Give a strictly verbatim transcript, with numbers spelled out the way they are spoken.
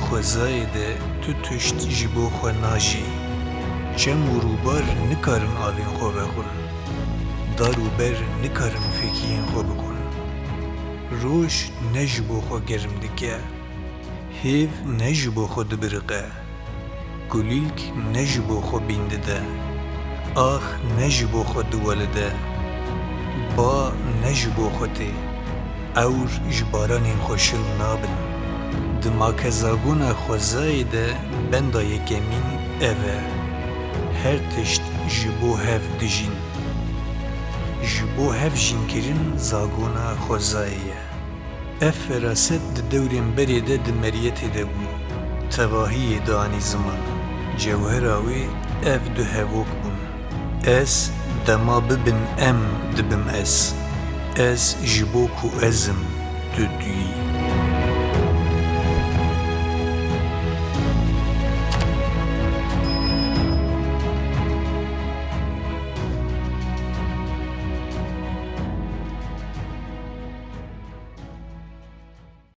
xwezayê de tu tişt ji bo xwe najî. Çem û rûbar nikarin avên xwe vexwin. Dar û ber nikarin fêkiyên xwe bixwin. Roj ne ji bo xwe germ dike. Hêv ne ji bo xwe dibiriqe. Kulîlk ne ji bo xwe bîn dide. Ax ne ji bo xwe diwelide. Ba ne ji bo xwe tê. Ewr ji baranên xwe şil nabin. Dima ke zagona xwezayê de benda yekemîn ev e: her tişt ji bo hev dijîn. Ji bo hev jînkirin zagona xwezayê ye. Ev feraset di dewrên berê de di meriyetê de bû. Tevahiyê dianî ziman. Cewhera wê ev du hevok bûn. Ez, dema bibin em, dibim ez. Ez ji bo ku ez im, tu tu yî.